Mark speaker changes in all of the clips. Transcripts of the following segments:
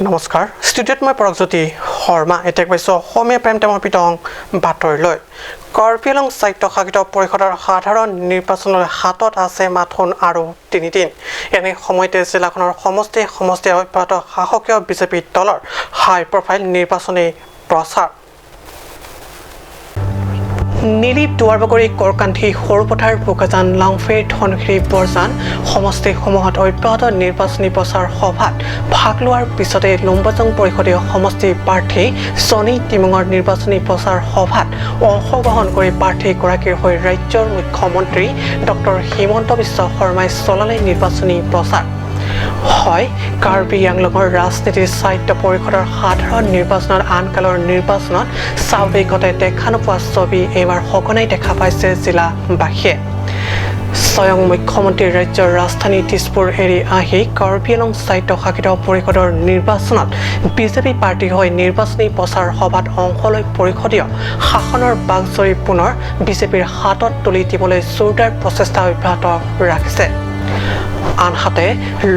Speaker 1: নমস্কাৰ, ষ্টুডিঅ'ত মই পৰকজ্যোতি শৰ্মা। এতিয়া পাইছোঁ অসমীয়া প্ৰাইম টাইমৰ বিতং বাতৰিলৈ। কাৰ্বি আংলং স্বায়ত্তশাসিত পৰিষদৰ সাধাৰণ নিৰ্বাচনলৈ হাতত আছে মাথোন আৰু 3 দিন। এনে সময়তে জিলাখনৰ সমষ্টি সমষ্টিয়ে অব্যাহত শাসকীয় বিজেপি দলৰ হাই প্ৰফাইল নিৰ্বাচনী প্ৰচাৰ। নিলিপ, দুৱাৰবগৰী, কৰকান্ধি, সৰুপথাৰ, বোকাজান, লাংফেৰ, ধনশিৰি, বৰজান সমষ্টিসমূহত অব্যাহত নিৰ্বাচনী প্ৰচাৰ সভাত ভাগ লোৱাৰ পিছতে লুম্বাজং পৰিষদীয় সমষ্টিৰ প্ৰাৰ্থী চনী টিমুঙৰ নিৰ্বাচনী প্ৰচাৰ সভাত অংশগ্ৰহণ কৰি প্ৰাৰ্থীগৰাকীৰ হৈ ৰাজ্যৰ মুখ্যমন্ত্ৰী ডক্টৰ হিমন্ত বিশ্ব শৰ্মাই চলালে নিৰ্বাচনী প্ৰচাৰ। হয়, কাৰ্বি আংলঙৰ ৰাজনীতিৰ স্বায়ত্ত পৰিষদৰ সাধাৰণ নিৰ্বাচনত আনকালৰ নিৰ্বাচনত স্বাভাৱিকতে দেখা নোপোৱা ছবি এইবাৰ সঘনাই দেখা পাইছে জিলাবাসীয়ে। স্বয়ং মুখ্যমন্ত্ৰী ৰাজ্যৰ ৰাজধানী দিছপুৰ এৰি আহি কাৰ্বি আংলং স্বায়ত্তশাসিত পৰিষদৰ নিৰ্বাচনত বিজেপি পাৰ্টীৰ হৈ নিৰ্বাচনী প্ৰচাৰ সভাত অংশ লৈ পৰিষদীয় শাসনৰ বাঘজৰী পুনৰ বিজেপিৰ হাতত তুলি দিবলৈ জোৰদাৰ প্ৰচেষ্টা অব্যাহত ৰাখিছে। আনহাতে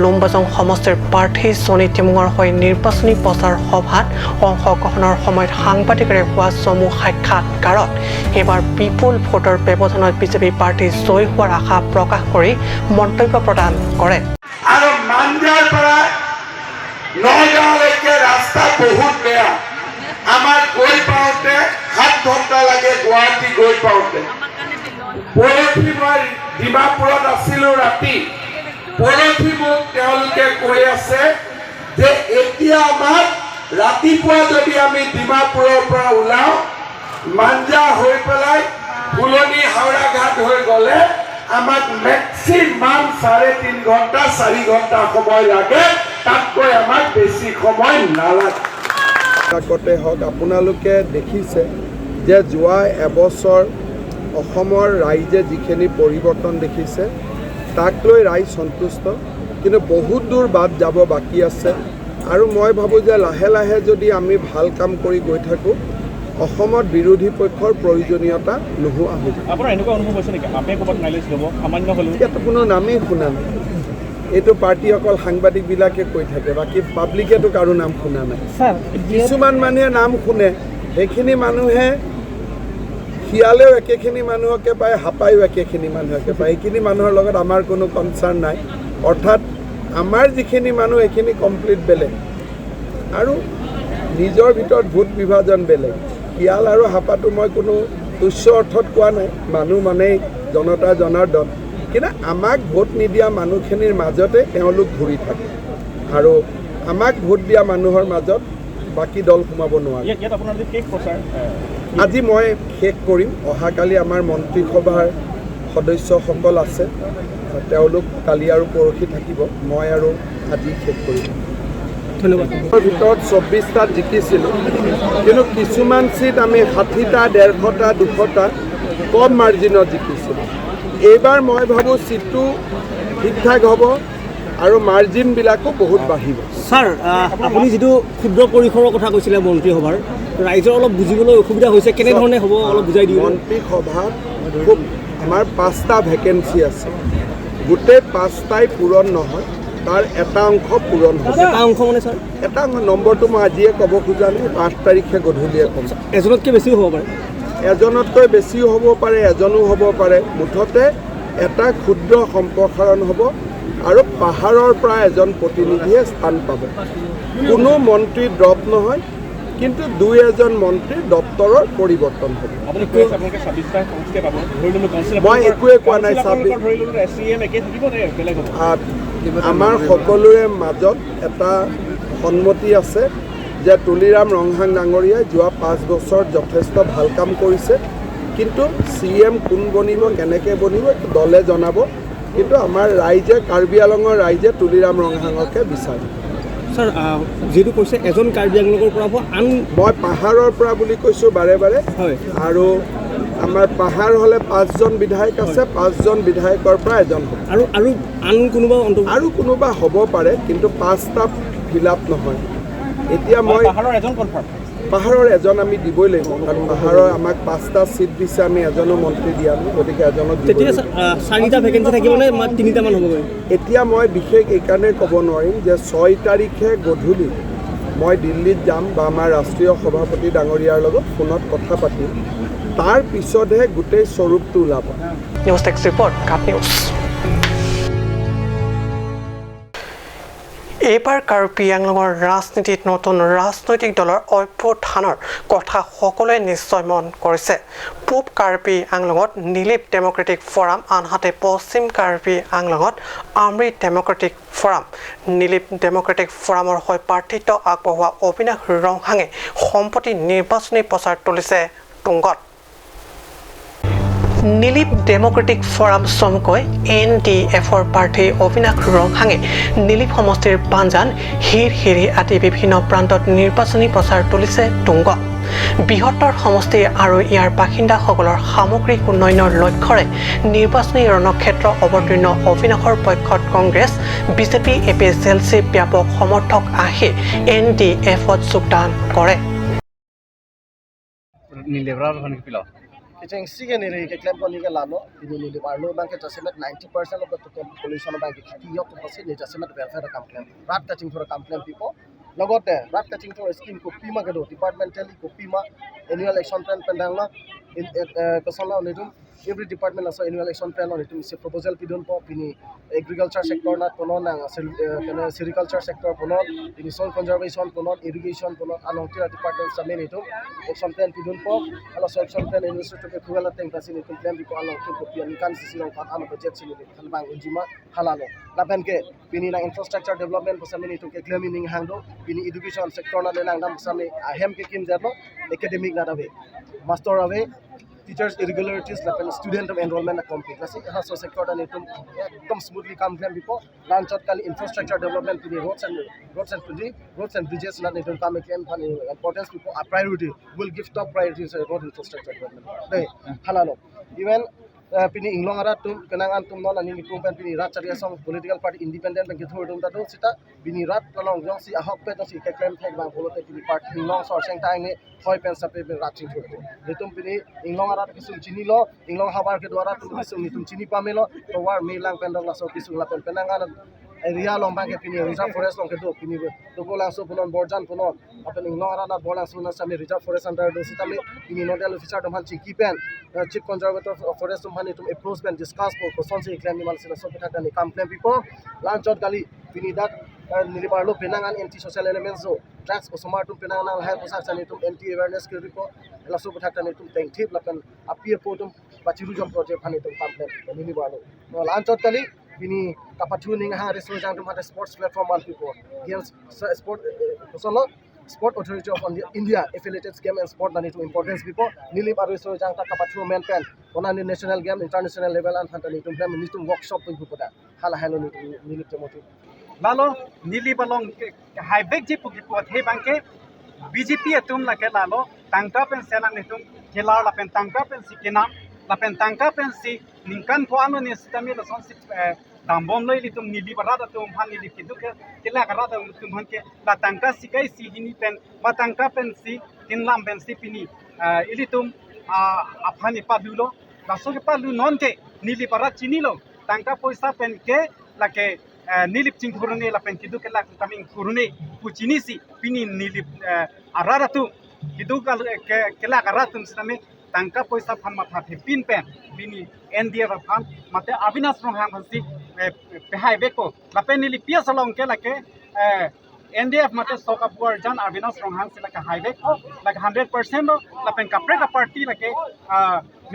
Speaker 1: লুম্বাজং সমষ্টিৰ প্ৰাৰ্থী চনী টিমুঙৰ হৈ নিৰ্বাচনী প্ৰচাৰ সভাত অংশগ্ৰহণৰ সময়ত সাংবাদিকেৰে হোৱা চমু সাক্ষাৎকাৰত এইবাৰ বিপুল ভোটৰ ব্যৱধানত বিজেপি প্ৰাৰ্থী জয়ী হোৱাৰ আশা প্ৰকাশ কৰি মন্তব্য প্ৰদান কৰে।
Speaker 2: আৰু মাঞ্জাৰ পৰা নগাঁৱলৈকে ৰাস্তা বহুত বেয়া। আমাৰ গৈ পাওঁতে 7 ঘণ্টা লাগে গুৱাহাটী গৈ পাওঁতে। পৰহি মই ডিমাপুৰত আছিলো ৰাতি। পৰহি মোক তেওঁলোকে কৈ আছে যে এতিয়া আমাক ৰাতিপুৱা যদি আমি ডিমাপুৰৰ পৰা ওলাওঁ, মাঞ্জা হৈ পেলাই ফুলনি হাওৰাঘাট হৈ গ'লে আমাক মেক্সিমাম 3.5 ঘণ্টা, 4 ঘণ্টা সময় লাগে। তাতকৈ আমাক বেছি সময় নালাগে।
Speaker 3: আগতে হওক, আপোনালোকে দেখিছে যে যোৱা এবছৰ অসমৰ ৰাইজে যিখিনি পৰিৱৰ্তন দেখিছে, তাক লৈ ৰাইজ সন্তুষ্ট। কিন্তু বহুত দূৰ বাট যাব বাকী আছে আৰু মই ভাবোঁ যে লাহে লাহে যদি আমি ভাল কাম কৰি গৈ থাকোঁ, অসমত বিৰোধী পক্ষৰ প্ৰয়োজনীয়তা নোহোৱা হৈ যাব।
Speaker 4: আপোনাৰ এনেকুৱা অনুভৱ হৈছে নেকি, আপে ক'ৰবাত মাইলেজ ল'ব সামান্য হ'লেও?
Speaker 3: ইয়াতো কোনো নামেই শুনা নাই। এইটো পাৰ্টি অকল সাংবাদিকবিলাকে কৈ থাকে, বাকী পাব্লিকেতো কাৰো নাম শুনা নাই। কিছুমান মানুহে নাম শুনে, সেইখিনি মানুহে শিয়ালেও একেখিনি মানুহকে পায়, হাপায়ো একেখিনি মানুহকে পায়। এইখিনি মানুহৰ লগত আমাৰ কোনো কনচাৰ্ণ নাই। অৰ্থাৎ আমাৰ যিখিনি মানুহ, সেইখিনি কমপ্লিট বেলেগ আৰু নিজৰ ভিতৰত ভোট বিভাজন বেলেগ। শিয়াল আৰু হাপাটো মই কোনো তুচ্ছ অৰ্থত কোৱা নাই। মানুহ মানেই জনতা জনাৰ্দন। কিন্তু আমাক ভোট নিদিয়া মানুহখিনিৰ মাজতে তেওঁলোক ঘূৰি থাকে আৰু আমাক ভোট দিয়া মানুহৰ মাজত বাকী দল সোমাব নোৱাৰে।
Speaker 4: ইয়াত আপোনাৰ আজি শেষ প্ৰচাৰ
Speaker 3: আজি মই শেষ কৰিম। অহাকালি আমাৰ মন্ত্ৰীসভাৰ সদস্যসকল আছে, তেওঁলোক কালি আৰু পৰহি থাকিব। মই আৰু আজি শেষ কৰিম।
Speaker 4: ধন্যবাদ।
Speaker 3: ভিতৰত 24টাত জিকিছিলোঁ, কিন্তু কিছুমান চিট আমি 60টা, 150টা, 200টা কম মাৰ্জিনত জিকিছিলোঁ। এইবাৰ মই ভাবোঁ চিটটো ঠিক ঠাক হ'ব আৰু মাৰ্জিনবিলাকো বহুত বাঢ়িব।
Speaker 5: ছাৰ, আপুনি যিটো ক্ষুদ্ৰ পৰিসৰৰ কথা কৈছিলে মন্ত্ৰীসভাৰ, ৰাইজৰ অলপ বুজিবলৈ অসুবিধা হৈছে। কেনেধৰণে হ'ব, অলপ বুজাই দিব।
Speaker 3: মন্ত্ৰীসভাত খুব আমাৰ পাঁচটা ভেকেঞ্চি আছে। গোটেই পাঁচটাই পূৰণ নহয়, তাৰ এটা অংশ পূৰণ হ'ব।
Speaker 5: এটা অংশ মানে ছাৰ?
Speaker 3: এটা অংশ। নম্বৰটো মই আজিয়ে ক'ব খোজা নাই, 8 তাৰিখে গধূলিয়ে ক'ম।
Speaker 5: এজনতকৈ বেছিও হ'ব পাৰে?
Speaker 3: এজনতকৈ বেছিও হ'ব পাৰে, এজনো হ'ব পাৰে। মুঠতে এটা ক্ষুদ্ৰ সম্প্ৰসাৰণ হ'ব আৰু পাহাৰৰ পৰা এজন প্ৰতিনিধিয়ে স্থান পাব। কোনো মন্ত্ৰী ড্ৰপ নহয়, কিন্তু দুই এজন মন্ত্ৰীৰ দপ্তৰৰ পৰিৱৰ্তন হ'ব।
Speaker 4: আপুনি কৈ আছে আপোনালোকে 26টা সমষ্টিয়ে পাব, ধৰি ল'লো কাউন্সিল
Speaker 3: মই একোৱে কোৱা নাই।
Speaker 4: কাউন্সিল
Speaker 3: 26
Speaker 4: আপোনালোকৰ ধৰি ল'লো চি এম একে থাকিব নে বেলেগ হ'ব?
Speaker 3: আমাৰ সকলোৰে মাজত এটা সন্মতি আছে যে তুলিৰাম ৰংহাং ডাঙৰীয়াই যোৱা 5 বছৰত যথেষ্ট ভাল কাম কৰিছে। কিন্তু চি এম কোন বনিব, কেনেকৈ বনিব, এইটো দলে জনাব। কিন্তু আমাৰ ৰাইজে, কাৰ্বি আলঙৰ ৰাইজে তুলিৰাম ৰংহাঙকে বিচাৰে।
Speaker 5: ছাৰ, যিহেতু কৈছে এজন কাৰ্বি আংলঙৰ পৰা হ'ব, আন
Speaker 3: মই পাহাৰৰ পৰা বুলি কৈছোঁ বাৰে বাৰে। আৰু আমাৰ পাহাৰ হ'লে পাঁচজন বিধায়ক আছে, পাঁচজন বিধায়কৰ পৰা এজন হ'ব।
Speaker 5: আৰু আন কোনোবা অন্তৰ্ভুক্ত
Speaker 3: আৰু কোনোবা হ'ব পাৰে, কিন্তু পাঁচটা ফিল আপ নহয়। এতিয়া মই
Speaker 4: পাহাৰৰ এজন কনফাৰ্ম?
Speaker 3: পাহাৰৰ এজন আমি দিবই লাগিব, কাৰণ পাহাৰৰ আমাক পাঁচটা চিট দিছে, আমি এজনো মন্ত্ৰী দিয়া নাই, গতিকে এজনক দিবই
Speaker 5: তেতিয়া
Speaker 3: লাগিব।
Speaker 5: চাৰিটা ভেকেঞ্চি থাকিব নে তিনিটামান হ'বগৈ?
Speaker 3: এতিয়া মই বিশেষ এইকাৰণে ক'ব নোৱাৰিম যে 6 তাৰিখে গধূলি মই দিল্লীত যাম বা আমাৰ ৰাষ্ট্ৰীয় সভাপতি ডাঙৰীয়াৰ লগত ফোনত কথা পাতিম, তাৰ পিছতহে গোটেই স্বৰূপটো ওলাব।
Speaker 1: News desk report, Cup News. এইবাৰ কাৰ্বি আংলঙৰ ৰাজনীতিত নতুন ৰাজনৈতিক দলৰ অভ্যুত্থানৰ কথা সকলোৱে নিশ্চয় মন কৰিছে। পূব কাৰ্বি আংলঙত নীলিপ ডেম'ক্ৰেটিক ফৰাম, আনহাতে পশ্চিম Karbi আংলঙত Amrit Democratic Forum. Nilip Democratic ফৰামৰ হৈ প্ৰাৰ্থিত্ব আগবঢ়োৱা অবিনাশ ৰংহাঙে সম্প্ৰতি নিৰ্বাচনী প্ৰচাৰ তুলিছে তুংগত। নীলিপ ডেম'ক্ৰেটিক ফৰাম চমুকৈ এন ডি এফৰ প্ৰাৰ্থী অবিনাশ ৰংহাঙে নীলিপ সমষ্টিৰ পাঞ্জান, হিৰহিৰি আদি বিভিন্ন প্ৰান্তত নিৰ্বাচনী প্ৰচাৰ তুলিছে তুংগত। বৃহত্তৰ সমষ্টি আৰু ইয়াৰ বাসিন্দাসকলৰ সামগ্ৰিক উন্নয়নৰ লক্ষ্যৰে নিৰ্বাচনী ৰণক্ষেত্ৰ অৱতীৰ্ণ অবিনাশৰ পক্ষত Congress, BJP, A P S L C ব্যাপক সমৰ্থক আহি এন ডি এফত যোগদান কৰে।
Speaker 6: Kicheng sige ni ke claim ko ni ke lalo ini ni barlo bang ke jasemet 90% of the total population bang ke khiti yok ko ni jasemet welfare complaint rat touching for complaint people লগতে rat touching for scheme ko pima ke do departmentally ko pima annual action plan pendang la in kasala nitum every department also annual action plan nitum se proposal pidon po pini agriculture sector na kono na sericulture sector kono pini soil conservation kono irrigation kono along tira department same nitum action plan pidon po alo so action plan university ke khugala teng tasi nitum plan bi ko along tin ko pian kan sisi long pat ano budget sini ni bang ujima halalo lapen ke pini na infrastructure development same nitum ke claiming hangdo pini education sector na lelang dam same ahem ke kim jalo academic na dabe master ave teachers irregularities lapen student of enrollment na complete lasi ha so sector da nitum ekdom smoothly kam plan bipo launch kali infrastructure development pini roads and bridges na nitum kam claim phan importance bipo a priority will give top priority to road infrastructure development de halalo even pini inglong ara tum kenangan tum non ani tum pen pini rat charia song political party independent bank thur tum ta do sita pini rat talong jong si ahok pe ta si ke claim thek bang bolote pini party inglong sor seng tai ne thoi pen sape pen rat ching thur nitum pini inglong ara kisum chini lo inglong habar ke dwara tum kisum nitum chini pamelo to war me lang pen dong la so kisum la pen penangan area long bang ke pini reserve forest long ke do pini do ko lang so punon borjan punon apen inglong ara na borlang so na sami reserve forest under do sita me pini nodal officer dom han chi pen chief conservator of forest dom han tum approach pen discuss po ko son se claim ni mal sila so pethak ni complaint people lunch out gali pini dak nilibarlo penangan anti social elements so drugs osomar tum penangan hai posak sani tum anti awareness ke ripo la so pethak ni tum teng thip lapen appear po tum bachiru job project han tum complaint nilibarlo lunch out gali pini kapathu ning ha reso jang tum hata sports platform one people games sport solo sport authority of India affiliated game and sport nani to importance people nilip aru so jang ta kapathu men pen ona ni national game international level an thantani tum plan ni tum workshop tu poda hala halo ni nilip temotu
Speaker 7: lalo nilip along highway ji puki po the bangke BJP atum lake lalo tangka pen sela ni tum kelar la pen tangka pen si kena la pen tangka pen si ningkan po ano ni sitami la son si dambom loi litum nili barada tum han nili kidu ke kela garada tum han ke la tangka sikai si hini pen ba tangka pen si tinlam pen si pini ilitum aphani padulo la so ke palu non ke nili bara chinilo tangka poisa pen ke la ke nilip chingkhurune la pen kidu ke la taming khurune puchini si pini nilip arara tu kidu ke kela garada tum sitame tangka poisa phan matha pin pen pini NDF phan mate Avinash Ronghang phansi pehai beko lapen nili pias along ke lake NDF mate soka buar jan Avinash Ronghang si lake highway ko lake 100% lapen kapre ka party lake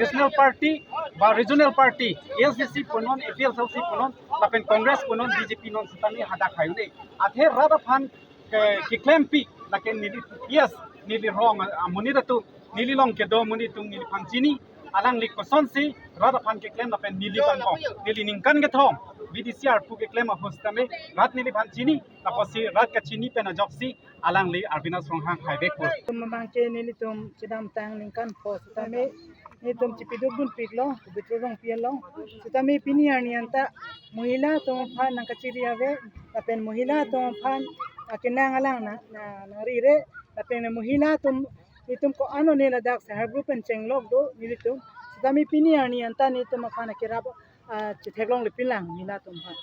Speaker 7: national party ba regional party LCC punon APLC punon lapen Congress punon BJP non sitami hada khayune athe rada phan ke claim pi lake nili pias nili rong amunira tu nili long ke do muni tung nili phanchini alang lik koson si rada phan ke claim lapen nili pan ko nili ningkan ke thom BDC ar pu ke claim ahostame rat nili phan chini taposi rat ka chini pen joksi alang li Avinash Ronghang highway ko
Speaker 8: tum mang ke nili tum chidam tang ningkan pho sitame ni tum chipiduk bun piklo bitrong pielo sitame pini arni anta mohila tum phan nang kachiri ave lapen mohila tum phan akinang alang na na rire lapen mohila tum nitum ko ano nila dak sa her group and chenglok do nilitum sitami pini arni anta ni tum phana kirab chitheklong le pilang nila tum phan.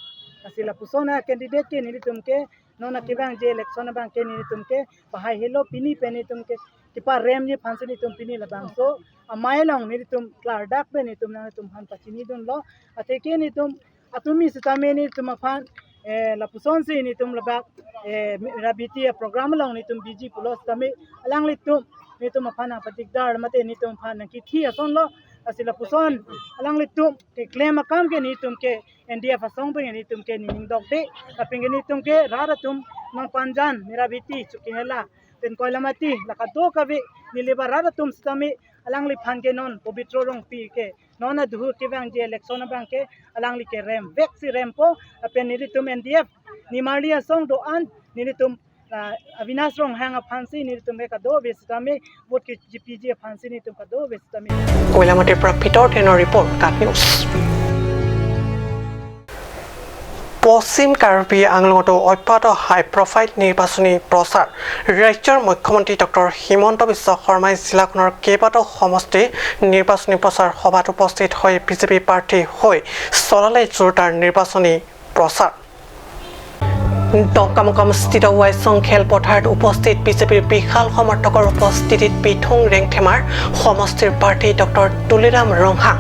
Speaker 8: Asila pusona candidate ke nili tumke nona kibang je election bang ke nili tumke bahai hello pini peni tumke kipa rem je phansini tum pini la bang so amailong nili tum klar dak pe ni tum na tum han pachini dun lo ate ke ni tum atumi sitame ni tum phan la puson si ni tum la bak rabiti program long ni tum biji pulos tame alang li tum ni tum phan patikdar mate ni tum phan ki thi ason lo asila puson alang li tum ke claim akam ke ni tum ke NDF asong pe ni tum ke ni dok de aping ni tum ke rara tum nang panjan mirabiti chukihela ten koilamati lakato kabe niliba rara tum stami alang li phan ke non pobitro rong pi ke nona duhu ke bang je election bang ke alang li ke rem vek si rem po apen ni tum NDF ni marli asong do an ni tum Avinash rong hang phansi ni tum ka do bestami vote ke GPG phansi ni tum ka do bestami
Speaker 1: কইলামাটিৰ পৰা পিটৰ টেনৰ report, কাট news. পশ্চিম কাৰ্বি আংলঙতো অব্যাহত হাই profile নিৰ্বাচনী প্ৰচাৰ। ৰাজ্যৰ মুখ্যমন্ত্ৰী doctor Himanta Biswa শৰ্মাই জিলাখনৰ কেইবাটাও সমষ্টিৰ নিৰ্বাচনী প্ৰচাৰ সভাত উপস্থিত হৈ বিজেপি প্ৰাৰ্থী হৈ চলালে জোৰদাৰ নিৰ্বাচনী প্ৰচাৰ। ডকামুকামস্থিত ৱাইচং খেলপথাৰত উপস্থিত বিজেপিৰ বিশাল সমৰ্থকৰ উপস্থিতিত পিথুং ৰেংথেমাৰ সমষ্টিৰ প্ৰাৰ্থী ডক্টৰ তুলিৰাম ৰংহাং,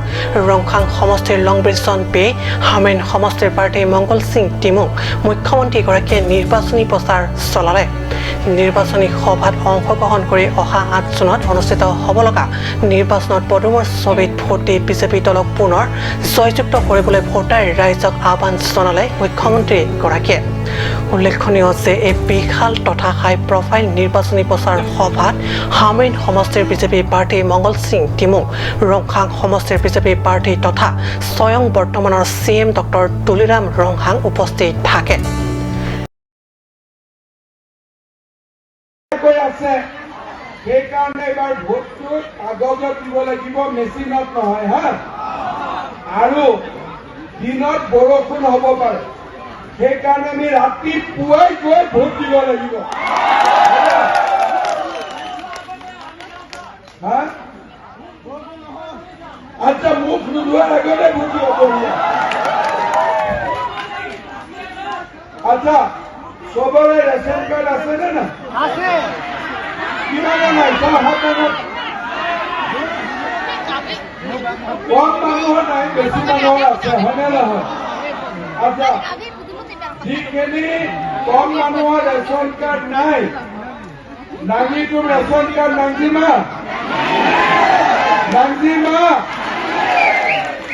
Speaker 1: ৰংহাং সমষ্টিৰ লংব্ৰিজন বে, হামেন সমষ্টিৰ প্ৰাৰ্থী মংগল সিং টিমুং মুখ্যমন্ত্ৰীগৰাকীয়ে নিৰ্বাচনী প্ৰচাৰ চলালে। নিৰ্বাচনী সভাত অংশগ্ৰহণ কৰি অহা ৮ জুনত অনুষ্ঠিত হ'ব লগা নিৰ্বাচনত পদুমৰ ছবিত ভোট দি বিজেপি দলক পুনৰ জয়যুক্ত কৰিবলৈ ভোটাৰ ৰাইজক আহ্বান জনালে মুখ্যমন্ত্ৰীগৰাকীয়ে। উল্লেখনীয় যে এই বিশাল তথা হাই প্ৰফাইল নিৰ্বাচনী প্ৰচাৰ সভাত হামেন সমষ্টিৰ বিজেপি প্ৰাৰ্থী মংগল সিং টিমুং, ৰংহাং সমষ্টিৰ বিজেপি প্ৰাৰ্থী তথা স্বয়ং বৰ্তমানৰ C M doctor Tuliram Ronghang উপস্থিত থাকে।
Speaker 2: সেইকাৰণে এইবাৰ ভোটটো কাগজত দিব লাগিব, মেচিনত নহয়। হা, আৰু দিনত বৰষুণ হ'ব পাৰে, সেইকাৰণে আমি ৰাতিপুৱাই গৈ ভোট দিব লাগিব। হা, আচ্ছা, মুখ নোধোৱাৰ আগতে ভোট দিব বঢ়িয়া। আচ্ছা, চবৰে ৰেচন কাৰ্ড আছে নে নাই?
Speaker 8: আছে।
Speaker 2: কিমানৰ নাই? কম মানুহৰ নাই, বেছি মানুহৰ আছে, হয়নে নহয়? আচ্ছা, যিখিনি কম মানুহৰ ৰেচন কাৰ্ড নাই, নাঙিটো ৰেচন কাৰ্ড নাংজিমা নাংজিমা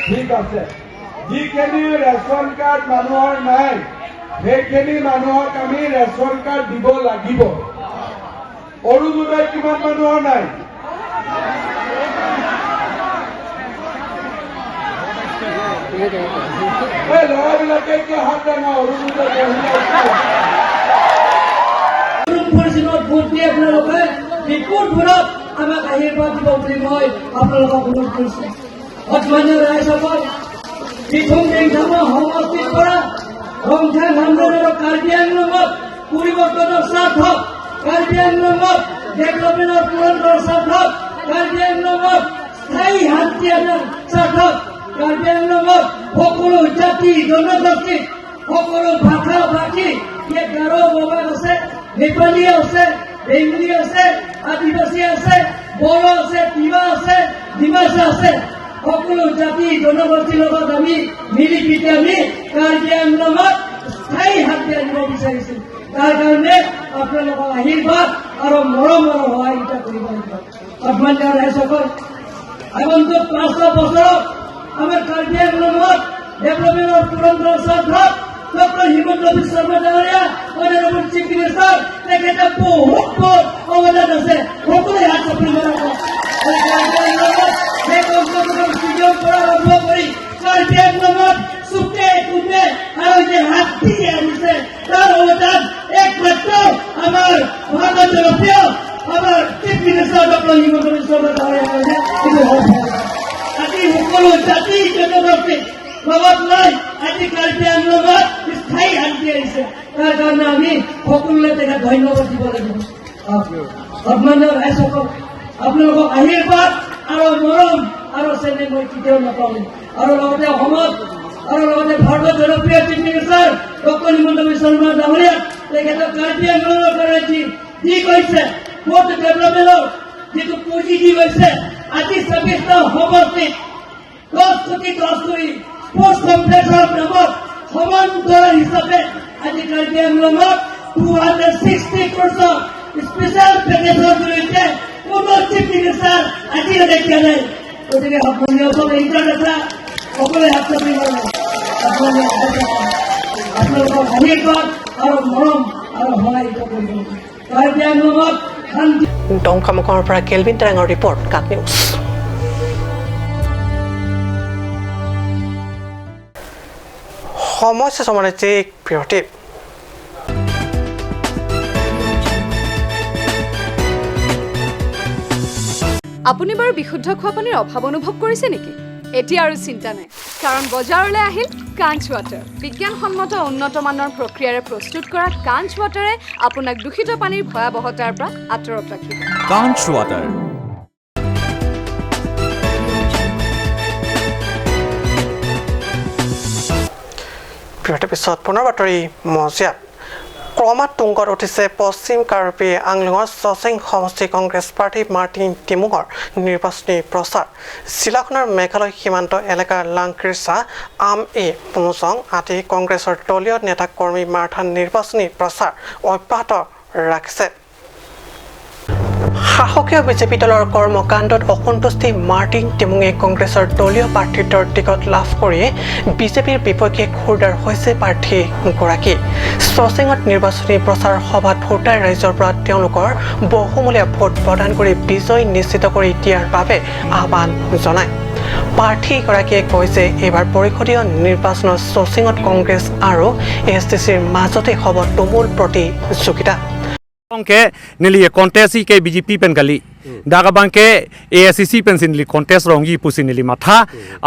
Speaker 2: ঠিক আছে। যিখিনি ৰেচন কাৰ্ড মানুহৰ নাই, সেইখিনি মানুহক আমি ৰেচন কাৰ্ড দিব লাগিব। অৰুণোদয় কিমান মানুহৰ নাই? এই ল'ৰাবিলাকে কিয় হাত ডাঙা? অৰুণোদয়
Speaker 9: ভোট দি আপোনালোকে বিপুল ভোটত আমাক আশীৰ্বাদ দিব বুলি মই আপোনালোকক অনুৰোধ কৰিছো। সন্মানীয় ৰাইজসকল, পিথুং ৰেংথামৰ সমষ্টিৰ পৰা ৰংথাং হামৰেণ আৰু কাৰ্বি আংলঙত পৰিৱৰ্তনৰ স্বাৰ্থত, কাৰ্বি আংলঙত ডেভেলপমেণ্টৰ পুৰন্দৰ স্বাৰ্থত, কাৰ্বি আংলঙত স্থায়ী শান্তি অনাৰ স্বাৰ্থত, কাৰ্বি আংলঙত সকলো জাতি জনগোষ্ঠী, সকলো ভাষা ভাষী, ইয়াত গাৰো বাবাক আছে, নেপালী আছে, বেংগলী আছে, আদিবাসী আছে, বড়ো আছে, তিৱা আছে, ডিমাচা আছে, সকলো জাতি জনগোষ্ঠীৰ লগত আমি মিলি পিটি আমি কাৰ্বি আংলঙত স্থায়ী শান্তি আনিব বিচাৰিছো। তাৰ কাৰণে আপোনালোকৰ আশীৰ্বাদ আৰু মৰম আৰু সহায়িতা কৰিব লাগিব। সন্মানীয় ৰাইজসকল, আগন্তুক ৫ বছৰত আমাৰ কাৰ্বি আংলঙত ডেভেলপমেণ্টৰ পুৰন্দৰ স্বাৰ্থত ডক্টৰ হিমন্ত বিশ্ব শৰ্মা ডাঙৰীয়া, অনাৰেবল চিফ মিনিষ্টাৰ, তেখেতে বহুত বহুত অৱদান আছে। সকলোৱে হাত চাপৰি জনাব। পৰা আৰম্ভ কৰি কাৰ্বি আংলঙত চুকে কোণে আৰু যে শান্তি আনিছে, তাৰ অৱদান একমাত্ৰ আমাৰ ভাৰতৰ জনপ্ৰিয় আমাৰ chief minister doctor Himanta Biswa Sarma ডাঙৰীয়াৰ কাৰণে এইটো সম্ভৱ। আজি সকলো জাতি জনগোষ্ঠী লগত লৈ আজি কাৰ্বি আংলঙত স্থায়ী শান্তি আহিছে। তাৰ কাৰণে আমি সকলোৱে তেখেত ধন্যবাদ দিব লাগিব। সন্মানীয় ৰাইজসকল, আপোনালোকক আশীৰ্বাদ আৰু মৰম আৰু চেনেহ মই কেতিয়াও নাপাওঁ। আৰু লগতে অসমত আৰু লগতে ভাৰতৰ জনপ্ৰিয় chief minister doctor Himanta Biswa Sarma ডাঙৰীয়া, তেখেতক কাৰ্বি আংলঙৰ কাৰণে যি কৈছে, পৰ্ট ডেভেলপমেণ্টৰ যিটো পুঁজি দি গৈছে, আজি 26টা সমষ্টিত 10 কোটি 10 কোটি স্পৰ্টছ কমপ্লেক্সৰ নামত সমান্তৰাল হিচাপে আজি কাৰ্বি আংলঙত 260 ক্ৰ'ৰ্ছৰ স্পেচিয়েল পেকেজৰ জৰিয়তে কোনো চিফ মিনিষ্টাৰ আজিলৈকে দিয়া নাই। গতিকে সন্মানীয় ইণ্টাৰনেশ্যনেল সকলোৱে হাত চাপৰি মাৰিব। আপোনালোকৰ আশীৰ্বাদ আৰু মৰম আৰু সহায় কৰিব। কাৰ্বি আংলঙত শান্তি
Speaker 1: ডংকামুখৰ পৰা কেলভিন টেৰাঙৰ ৰিপৰ্ট, কাট নিউজ। সমস্যা সমানে বিৰতি।
Speaker 10: আপুনি বাৰু বিশুদ্ধ খোৱা পানীৰ অভাৱ অনুভৱ কৰিছে নেকি? এতিয়া আৰু চিন্তা নাই, কাৰণ বজাৰলৈ আহিল কাঞ্চ ৱাটাৰ। বিজ্ঞানসন্মত উন্নত মানৰ প্ৰক্ৰিয়াৰে প্ৰস্তুত কৰা কাঞ্চ ৱাটাৰে আপোনাক দূষিত পানীৰ ভয়াৱহতাৰ পৰা আঁতৰত ৰাখিব।
Speaker 11: কাঞ্চ ৱাটাৰ।
Speaker 1: বিৰতিৰ পিছত পুনৰ বাতৰি মজিয়াত। ক্ৰমাৎ তুংগত উঠিছে পশ্চিম কাৰ্বি আংলঙৰ চচেং সমষ্টি কংগ্ৰেছ প্ৰাৰ্থী মাৰ্টিন টিমুঙৰ নিৰ্বাচনী প্ৰচাৰ। জিলাখনৰ মেঘালয় সীমান্ত এলেকাৰ লাংকিৰ্চা, আম এ মুজং আদি কংগ্ৰেছৰ দলীয় নেতা কৰ্মী মাৰাথান নিৰ্বাচনী প্ৰচাৰ অব্যাহত ৰাখিছে। শাসকীয় বিজেপি দলৰ কৰ্মকাণ্ডত অসন্তুষ্টি মাৰ্টিন টিমুঙে কংগ্ৰেছৰ দলীয় প্ৰাৰ্থিত্বৰ টিকট লাভ কৰি বিজেপিৰ বিপক্ষে ক্ষুৰদাৰ হৈছে প্ৰাৰ্থীগৰাকী। চচেঙত নিৰ্বাচনী প্ৰচাৰ সভাত ভোটাৰ ৰাইজৰ পৰা তেওঁলোকৰ বহুমূলীয়া ভোট প্ৰদান কৰি বিজয় নিশ্চিত কৰি দিয়াৰ বাবে আহ্বান জনায়। প্ৰাৰ্থীগৰাকীয়ে কয় যে এইবাৰ পৰিষদীয় নিৰ্বাচনত চচিঙত কংগ্ৰেছ আৰু এছ ডি চিৰ মাজতে হ'ব তুমুল প্ৰতিযোগিতা।
Speaker 12: Ke nili contest ke BJP pen kali daga bang ke ASCC pen sin li contest rongi pusin nili matha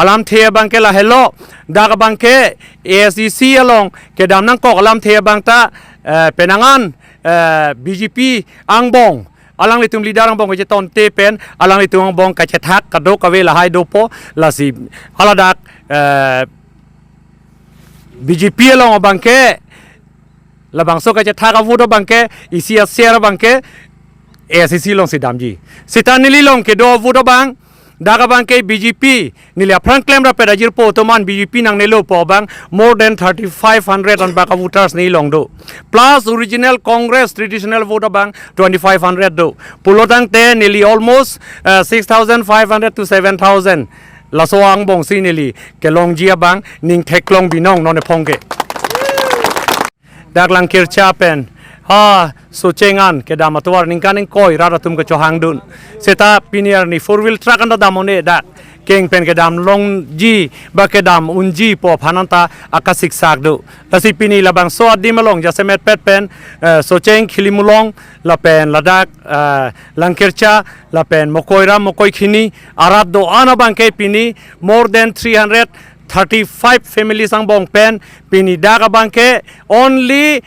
Speaker 12: alam the bang ke la hello daga bang ke ASCC along ke dam nang kok alam the bang ta penangan BJP ang bong alang li tum leader ang bong ke ton te pen alang li tum ang bong ka che thak ka do ka ve la hai do po la si aladak BJP along bang ke la bangso ka che thak avu do bang ke isi share bang ke ASCC long si damji sitanili long ke do avu do bang daga bang ke BJP nili apran claim ra pedajir po toman BJP nang nelo po bang more than 3500 an baka voters ni long do plus original Congress traditional voter bang 2500 do pulotang te nili almost 6500 to 7000 laso ang bong si nili ke long jia bang ning thek long binong non phong ke dak lang kircha pen ha so chengan ke damatwar ning kaning koi rara tum ke chohang dun seta piniar ni four wheel truck anda damone dak keng pen ke dam long ji ba ke dam unji po phananta akasik sak du tasi pini labang so adimalong jasemet pet pen so cheng khilimulong la pen ladak langkercha la pen mokoira mokoi khini arat do ana bang ke pini more than 335 families ang bong pen pini daga bang ke only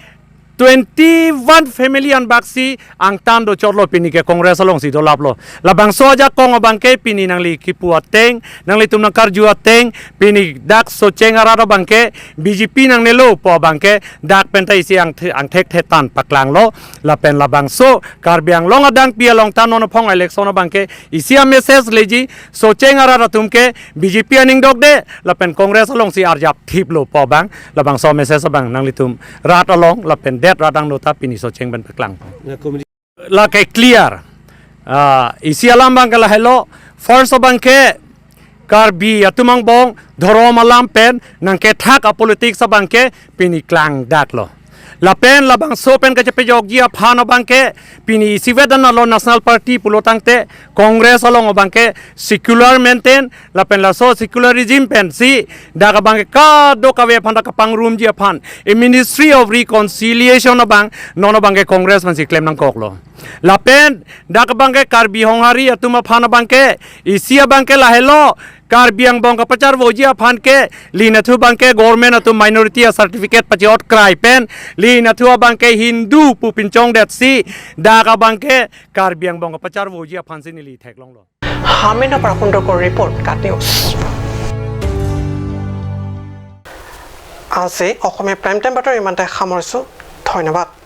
Speaker 12: 21 family an baksi ang tan do chotlo pini ke Congress along si dolap lo labang so ja kong bang ke pini nang li kipua teng nang li tum nang karjua teng pini dak so cheng ara do bang ke BJP nang nelo po bang ke dak pen tai si ang ang thek the tan paklang lo la pen labang so karbiang long adang pia long tan non phong election bang ke isia message leji so cheng ara tum ke BJP aning dok de la pen Congress along si arjap thip lo po bang labang so message bang nang li tum rat along la pen radang nota pini so cheng ben peklang la ke clear isi alam bang kala hello first bang ke karbi atumang bong dhorom alam pen nang ke thak a politics bang ke pini klang dak lo la pen la bang so pen ka che pejok ji aphan bang ke pini sivedan lo national party pulotang te Congress along bang ke secular maintain la pen la so secularism pen si daga bang ke ka do ka ve phan da ka pang room ji aphan e ministry of reconciliation bang non bang ke Congress man si claim nang kok lo la pen daga bang ke karbi honghari atuma phan bang ke isia bang ke la hello karbiang bong ka pachar vojia phan ke lina thu bang ke government atu minority certificate pachiot krai pen lina thu bang ke Hindu pupin chong det si daga bang ke karbiang bong ka pachar vojia phan si nili thek long lo
Speaker 1: হামিনৰ পৰা সুন্দৰকৰ report, কাট news. আজি অসমীয়া prime time বাতৰি ইমানতে সামৰিছোঁ। ধন্যবাদ।